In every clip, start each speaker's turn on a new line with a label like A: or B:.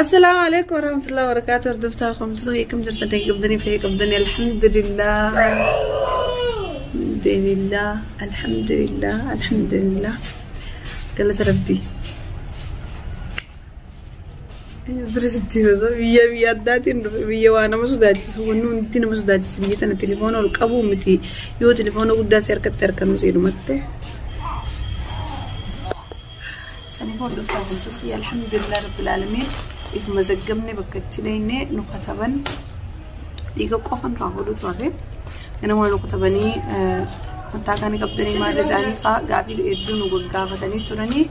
A: Assalaamu alaikum warahmatullahi wabarakatuh. Hordoftaa komtusa akkam jirtan qabdanii fi qabdanii alhamdulillah. Alhamdulillah alhamdulillah alhamdulillah. Galata Rabbii. Dura sitti biyya biyya addaatiin dhufe biyya waa nama sodaachisa wanni hundi nama sodaachisa biyya tana telefoona ol qabuu miti yoo telefoona guddaa si harkatti harkanuu seenumatte. Saniif hordoftaa komtusa alhamdulillah rabbil aalamiin. If mazaggabne bakka itti dhayne nu kataban dhiiga qofan irraa godhutu hafe nama nu katabanii mataa kana qabdanii maal jedhanii faa gaafii hedduu nu gaggaafatanii turanii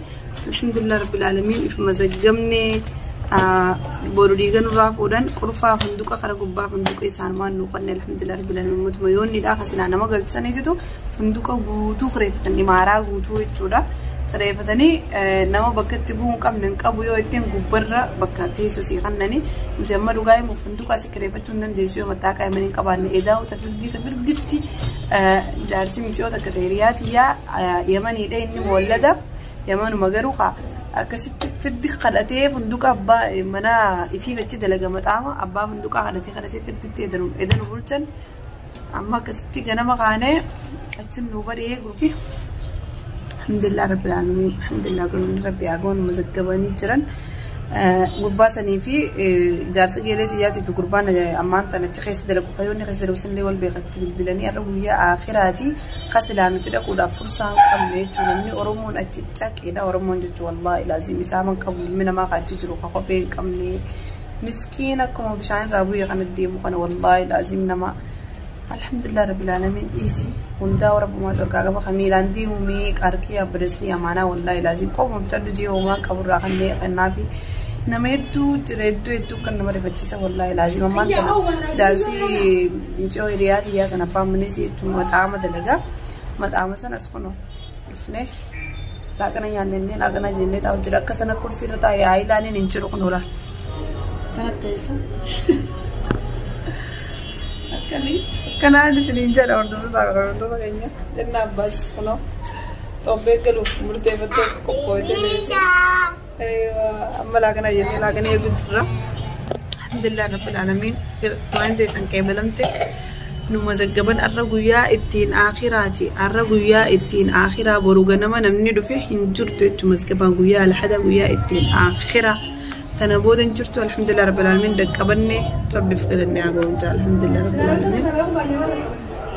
A: alhamdulillah rabbil aalamiin if mazaggabne boru dhiiga nurraa fuudhan qurfaa funduqa kara gubbaa funduqa isaan maan nu qanne alhamdulillah rabbil aalamiin mootummaa yoonni dha kasinaa nama galchisaniititu funduqa guutuu kireeffatanii maaraa guutuu jechuudha. Kireeffatanii nama bakka itti bu'uu hin qabne hin qabu yoo ittiin gubbarra bakka teessu sii kannani nuti amma dhugaa himu funduqa asii kireeffachuu hin dandeessu yoo mataa qaamanii hin qabaanne edaa tafirdii tafirditti jaarsi miciyoo takka ta'e hiriyaa yamaniidha inni moollada yamanuma garuu haa akkasitti firdi kadhatee funduqa abbaa mana ifii achi dalaga maxaama abbaa funduqaa kadhatee kadhatee firditti edanu bulchan amma akkasitti ganama kaanee achi nu badhee gurti. Alhamdulillah rabbil alamin alhamdulillah kun rabbi agoon mazaggabanii jiran gurbaa sanii fi jaarsa geelee xiyyaatii fi gurbaan ammaan tana achi keessa dalagu kayoonni keessa dalagu sanillee wal beekatti bilbilanii har'a guyyaa akhiraati kasilaa nuti dhaquudhaaf fursaa hin qabne jechuudha namni Oromoon achi caqeedha Oromoon jechuun wallaahi laazim isaa man qabu ilmi namaa achi jiru ka kophee hin qabne miskiin akkuma bishaan irraa bu'ee kana deemu kana wallaahi laazim nama alhamdulillah rabbil alamin dhiisi hundaa rabbumaa torqaa qaba kamiilaan deemu meeqa harkee abbadasni amaanaa wallaahi laazim qofuma bitadhu jee homaa qaburraa kanneen kannaafi nama hedduu jira hedduu hedduu kan nama rifachiisa wallaahi laazim ammaan tana jaarsi miciyoo hiriyaa tiyyaa sana abbaan maneesi jechuun maxaama dalagaa maxaama sanas kunoo dhufne laaqana nyaannee laaqana jennee taa'u jira akka sana kursiirra taa'ee aayilaaniin hin jiru kun oolaa kanatti teessa. Akkamii akkanaan isiniin jedha hordoftoota keenya jenna abbaas kunoo xobbee galuuf murteeffattee akka qophoofte amma laaqana jennee laaqana eeguu jirra. Alhamdulillah rabbil alamin waan teessan qeebalamte nu mazaggaban arra guyyaa ittiin akhiraati arra guyyaa ittiin akhiraa boru ganama namni dhufe hin jirtu jechuudha mazgabaan guyyaa alhada guyyaa ittiin akhiraa tana booda hin jirtu alhamdulillah rabbil alamin dhaqqabanne rabbiif galanne haa ga'u alhamdulillah rabbil alamin.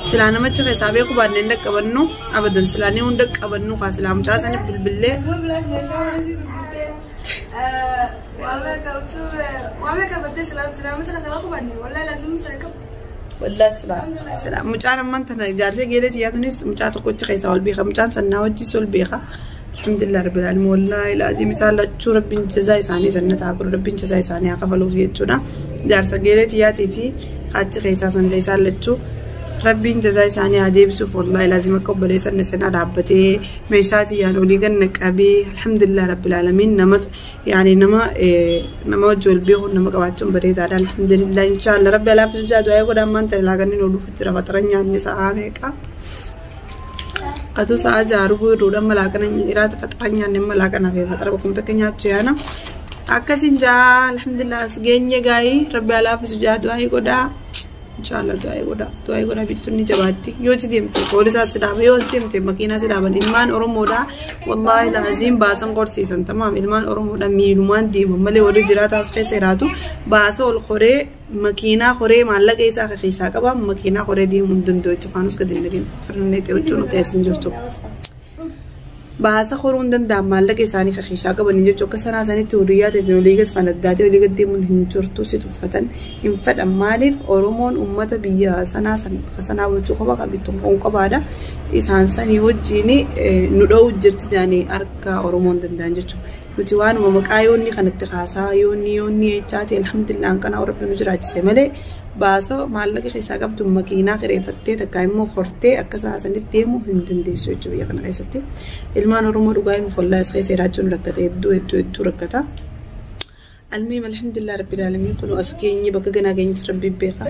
A: Silaa namicha keessaa beeku baannee hin dhaqqabannu abadan silaa ni hunda qabannu kaa silaa mucaa sani bilbillee wallahi silaa silaa mucaan ammaan tana jaarsee geelee xiyyaa tunis mucaa tokkochi keessaa ol beeka mucaan sannaa wajjis ol beeka alhamdulillah rabbil alamin wallahi laazim isaan lachuu rabbiin jazaa isaanii jannata haa godhu rabbiin jazaa isaanii haa kafaluuf jechuudha jaarsa geelee xiyyaatii fi achi keessaa sanillee isaan lachuu rabbiin jazaa isaanii haa deebisuuf wallahi laazim akka obboleessa inni cinaa dhaabbatee meeshaa xiyyaan olii ganna qabee alhamdulillah rabbil alamin nama yaani nama nama wajji wal beeku nama qabaachuun bareedaadha alhamdulillah inshallah rabbi alaafis jaa du'aa godha ammaan tana laaganni ooluuf jira fatara nyaanni sa'aa meeqa Atu sa'a jaaru guutuudha malaaqana iraata fatara nyaanni malaaqana fi fatara bakkum takka nyaachuu yaana akkasin jaa alhamdulillah as geenye gaayii rabbi alaafis jaa du'aa godhaa inshallah du'aa godhaa du'aa godhaa biiftuun ni jabaatti yoo ci deemte poolisaa si dhaaba yoo as deemte makiinaa si dhaaban ilmaan oromoodha wallaahi laaziin baasan qorsiisan tamaam ilmaan oromoodha miilumaan deeman malee warri jiraataas keessa jiraatu baasa ol koree makiinaa koree maallaqa isaa akka keessaa qaba makiinaa koree deemuu hin danda'u jechuudha faanus gadi hin dhagin firnee ta'e jechuun nuti as hin jirtu. Baasa koruu hin danda'an maallaqa isaanii akka keessaa qabanii jechuudha akka sanaa sanitti huriyyaa ta'e olii gad fanaddaatee olii gad deemuun hin jirtu si tuffatan hin fedhan maaliif oromoon uummata biyya sanaa sanaa bulchuu qofa qabittu hin qofaadha isaan sanii wajjin nu dha'uu jirti jaanii harka oromoon danda'an jechuudha. Nuti waanuma maqaa yoonni kanatti kaasaa yoonni yoonni jechaa ta'e alhamdulillah kana rabbi nu jiraachise malee baasa maallaqa keessaa qabdu makiinaa kireeffattee takka immoo hortee akka sana sanitti deemuu hin dandeessu jechuudha biyya kana keessatti. Ilmaan Oromoo dhugaa himu follaa as keessa jiraachuun rakkata hedduu hedduu hedduu rakkata. Almiim alhamdulillah rabbil alamin kun as geenye bakka ganaa geenyutti rabbi beeka.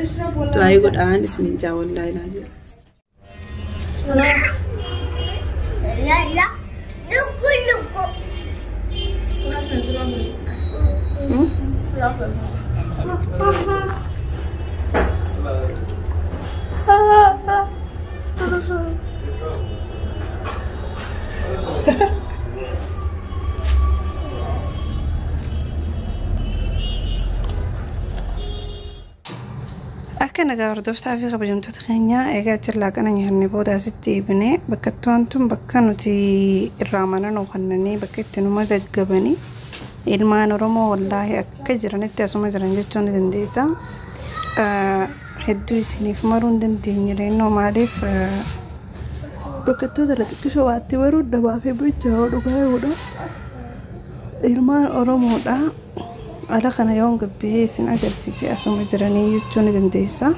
A: Du'aa godhaan isiniin jaa wallaahi laazim.
B: لا لا لوكو لوكو.
A: Akka nagaa hordoftaa fi kabajamtoota keenyaa egaa achirraa kana nyaanne booda asitti eebinee bakka tun bakka nuti irraa mana nu kannanii bakka itti nu mazaggabanii ilmaan Oromoo wallaahi akka jiranitti asuma jiran jechuu ni dandeessa. Hedduu isiniif maruu hin dandeenye reennoo maaliif bakkattoota irra xiqqishoo waatti baruu dhabaafee bichaa dhugaa yoodha. Ilmaan Oromoodha. Ala kana yoon gabbihee isin agarsiise asuma jiranii jechuu ni dandeessa.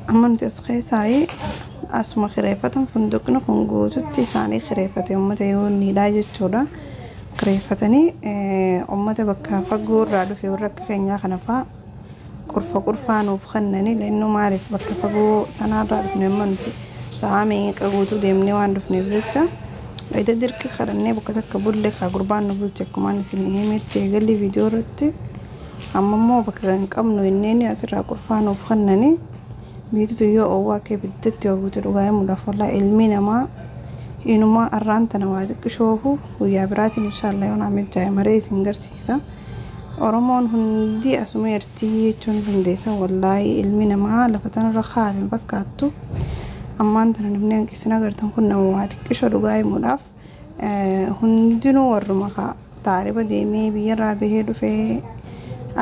A: Amma nuti as keessaayee asuma kireeffatan funduqni kun guututti isaanii kireeffate uummata yoonniidha jechuudha. Kireeffatanii uummata bakka fagoo irraa dhufe warra akka keenyaa kana fa'aa qurfa qurfaa nuuf kennanii leennoo maaliif bakka fagoo sanaarraa dhufne amma nuti sa'a meeqa guutuu deemnee waan dhufneef jecha. Ayda dirqi kadhannee bakka takka bulle kaa gurbaan nu bulche akkumaan isin himetti eegalli viidiyoo irratti amma immoo bakka hin qabnu inneen asirraa qurfaa nuuf kennanii biitutu yoo oowwaa kee ibiddatti yoo buute dhugaa himuudhaaf wallaa ilmi namaa inumaa arraan tana waa xiqqishoofu guyyaa biraatiin inshaallah yoo naa mijaa'e maree isin garsiisa. Oromoon hundi asuma jirti jechuun dandeessa wallaahi ilmi namaa lafa tanarra kaa'ame hin fakkaattu. Ammaan tana namni hanqisin agartan kun nama waa xiqqishoo dhugaa himuudhaaf hundinuu warruma taariba deemee biyyarraa bahee dhufee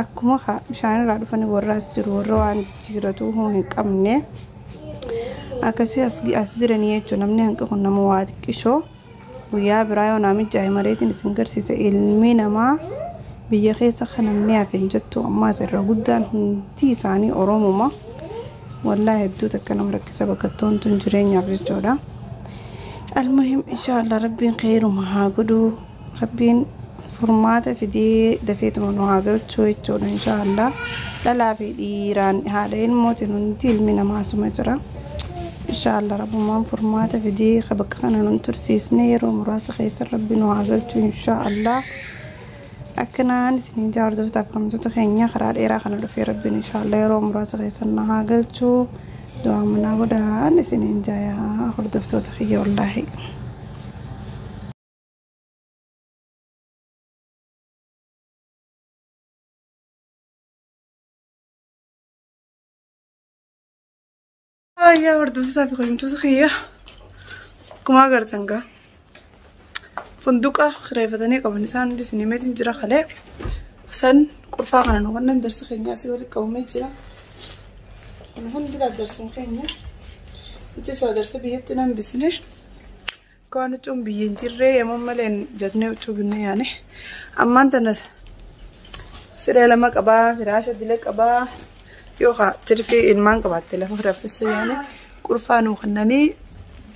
A: akkuma bishaanirraa dhufanii warra as jiru warra waan jijjiiratu hin qabne akkasii as jiranii jechuudha. Namni hanqi kun nama waa xiqqishoo guyyaa biraa yoo naa mijaa'e mareetiin isin garsiisa ilmi namaa biyya keessa kan namni hafe hin jettu ammaas irra guddaan hundi isaanii Oromuma. Wallaahi hedduu takka nama rakkisa bakka tun jireenyaaf jechuudha. Almuhim inshaallah rabbiin khayiruma haa godhu rabbiin furmaata fidee dafeetuma nu haa galchuu jechuudha inshaallah. Dhalaa fi dhiiraan haadha ilmootiin hundi ilmi namaa asuma jira. Inshaallah rabbumaan furmaata fidee bakka kana nun tursiisne yeroo muraasa keessa rabbi nu haa galchuu inshaallah. Akkanaan isiniin jaa hordoftoota kabajamtoota keenya karaa dheeraa kana dhufee rabbiin inshaallah yeroo muraasa keessa na haa galchuu du'aa manaa godhaan isiniin jaayaa hordoftoota kiyya wallaahi. Yaa hordoftoota fi kabajamtoota kiyya akkuma agartan gaa funduqa kireeffatanii qaban isaan hundi isin himeetiin jira kalee san qurfaa kana nu wannan darsi keenya asii walitti qabamee jira. Kun hundi darsin keenya nuti soo darsa biyyatti nan bisne akka waan huccuun biyya hin jirree yemmuu malee jennee huccuu binne yaane ammaan tana siree lama qabaa firaasha dila qabaa yookaan tirfii ilmaan qabaatte lafa raffisa yaane qurfaa nuu kennanii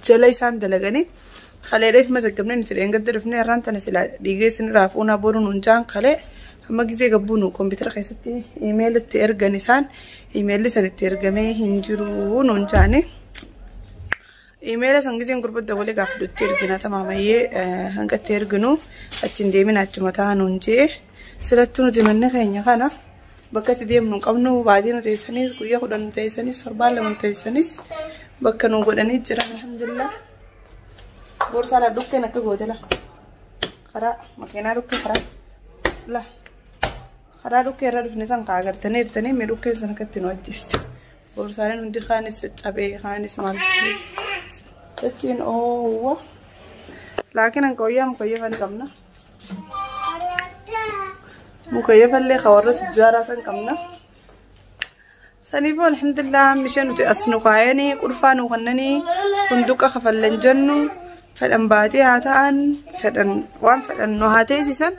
A: jala isaan dalaganii kaleedhaaf mazaggabnee nuti dheengadda dhufnee har'aan tana silaa dhiigee isin fuunaa boru nuun jaan kalee amma gizee gabbuu nu kompiitara keessatti iimeelitti ergan isaan iimeelli san itti ergamee hin jiru nuun jaane. Iimeela san gizeen gurbadda walii gaafa ergina tamaamayyee hanga itti erginu achiin deemina achuma ta'a nuun jee silattuu nuti manni keenya kana bakka itti deemnu hin qabnu baatii nu teessanis guyyaa 10 nu teessanis torbaan 2 nu teessanis bakka nu godhanii jiran alhamdulillah. Boorsaa laa dhukkeen akka goote la karaa makiinaa dhukkee karaa la karaa dhukkee irra dhufne san kaa agartanii jirtanii mee dhukkeen san akka itti nu ajjeesti. Boorsaaleen hundi kaanis caccabee kaanis maal jechiin oowwa laakiin hanqa wayyaa mukayyefa ni qabna. Mukayyefallee ka warra tujjaaraa san qabna. Saniifuu alhamdulillah mishee nuti as nu kaayanii qurfaa nu kennanii funduqa kafallan jennu fedhan baatee haa ta'an fedhan waan fedhan nu haa teessisan.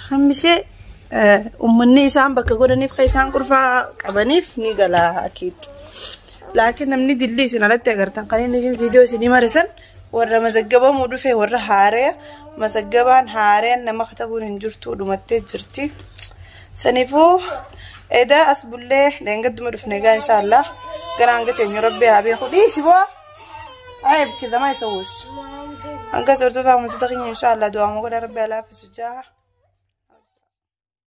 A: Hammishee uummanni isaan bakka godhaniif kan isaan qurfaa qabaniif ni gala akiitti. Laakiin namni dilli isin alatti agartan kan inni viidiyoo isinii marisan warra mazaggabamuu dhufe warra haaree mazaggabaan haareen nama katabuun hin jirtu dhumattee jirti. Saniifuu edaa as bullee dheengadduma dhufne egaa inshaallah gara hanga teenyu rabbi haa beeku dhiisi boo عيب كذا ما يسووش. هنقص ارتفاع منتظرين ان شاء الله دوام وقول ربي لا في سجاها.